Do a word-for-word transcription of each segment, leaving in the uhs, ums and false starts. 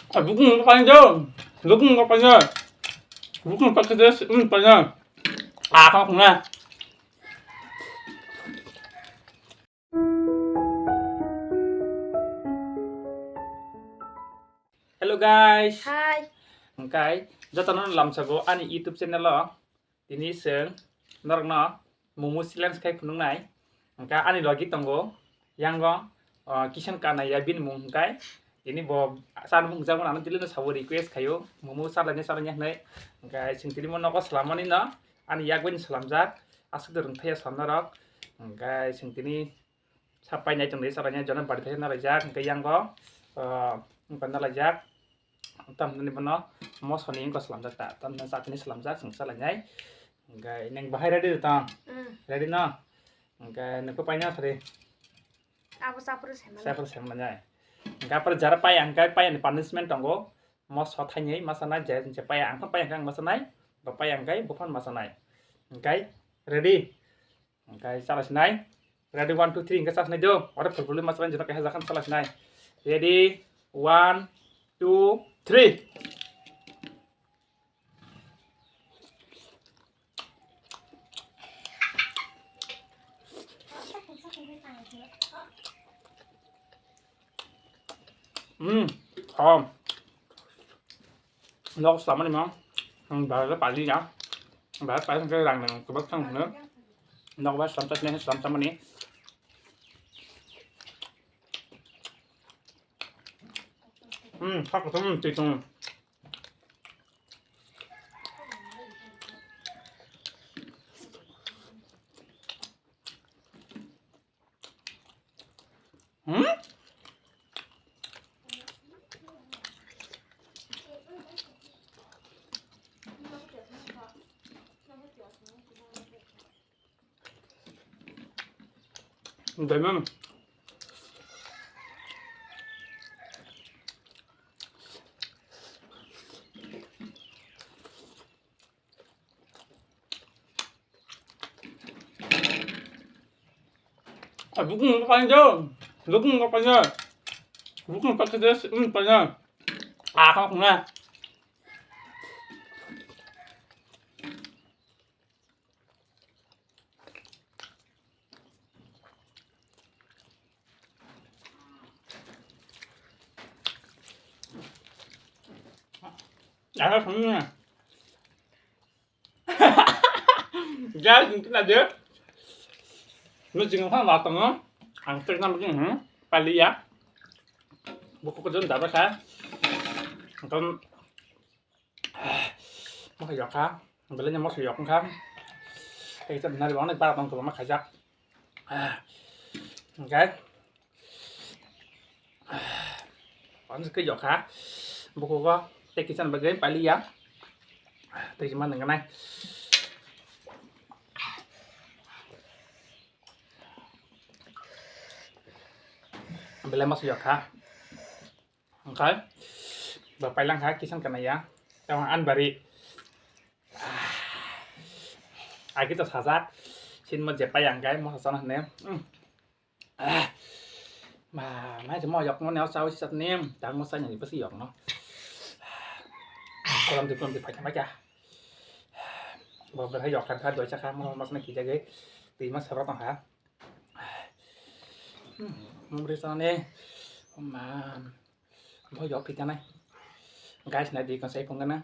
Bukung pakai do, bukung pakai do, bukung pakai do, bukung pakai do. Ah, kau kena. Hello guys. Hi. Hingkai jotono lamsago ani YouTube channel o. Tini chwng norokno momo challenge khai phunuknai. Hingkha ani logi tongo yango, ah, Kisan Kanaya bini mung hingkai. Tini bo chana mung jakmani ano delino sabo request khaio momo chalaini chalaini hinwi. Hingkha chwng tini mo nogo swlammani no ani yak bai no swlamjak. Aswk de rwngthai ya swlamnarok. Hingkha chwng tini Sapai nai tongdi, sapai nai jono bari thaisa nalaijak, hingke yango, ah, wngkha nalaijak. Tamni bono mosoni wngkha swlamjak ta, tamni chatni swlamjak, chwng chalainai. Hingke neng bahai ready tong? Mm. Ready no? Hingke nokho paina sari. Abo chapru sema. Chapru sema nai. Hingke apor jara paya, hingke payani punishment tongo. Moso thainwi masa nai, je, je paya ang paya ang masa nai, bo paya ang kai, bo phan masa nai. Hingke ready? Hingke chalasinai. Ready, one, two, three, hingke chasinai do. Ore phulphulwi masa nai, jono kaisa jakham chalasinai. Ready, one, two, three. Hmm, hom. Nok samani mo. Hmm, bahasa pali ya. Bahasa pali ke rang nang kebak sang ne. Nok bahasa samsat ne samsat mani. Hmm, hak tum ti tum. Hmm? Dai man. Ah, bukung ko pakai do. Bukung ko pakai do. Bukung pakai do, hmm, pakai do. Ah, kau kena. Ada semuanya. Guys, mungkin ada. Ini jenguk kan matang, ah. Angker nama gini, hmm. Palia. Buku kerja dapat saya. Nonton. Mokhe yok kha, belai no mosok yok wngkha. Tei kisa nari bo onek bara tong kwbangma khaijak. Hingkhe onek khe yok kha. Bukugo tei kisa bagwi pailiya. Tei kisa ma nwngnai. Belai mosok yok kha. Hingkhe bo pailangkha Kisan Kanaya. Tamo ani bari. Agi to sajak. Sinmo je paiya hingkhe moso chana hwnwi. Hmm. Ah. Ma, mai je mo yok mani o chawi sisat ni. Tang mo sai ni basi yok no. Kolam di kolam di paikha paikha. Bo berai yok kha doi chakha mo mas na kijagwi. Twi ma sabra tongkha. Hmm, mumri chana ni. Ma. Bo yok khe tanai. Guys, nai di kon sai phung gana.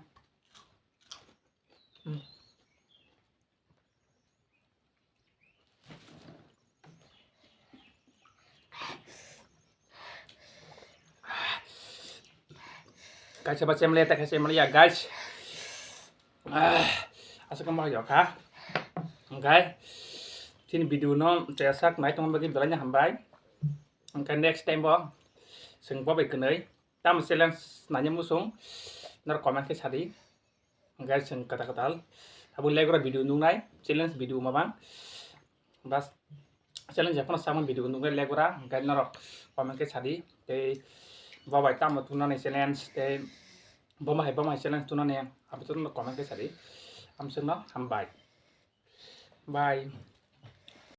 Hmm. Kaisa ba chemle ta kaisa chemle ya, guys. Ah, asa kama yok ha. Guys, chini video no chesak nai tongma bagwi belai no hambai. Hingkhe next time bo chwng bo bai kwnwi tamo challenge nanya muchung norok comment khe sadi. Hingkhe chwng kwtal kwtal abo legra video nuknai challenge video mabang bas challenge jephano samung video nuknai legra hingkhe norok comment khe sadi tei bo bai tamo tunani challenge tei bo hai bo hai challenge tunani abo to norok comment khe sadi. Amswkno hambai. Bye.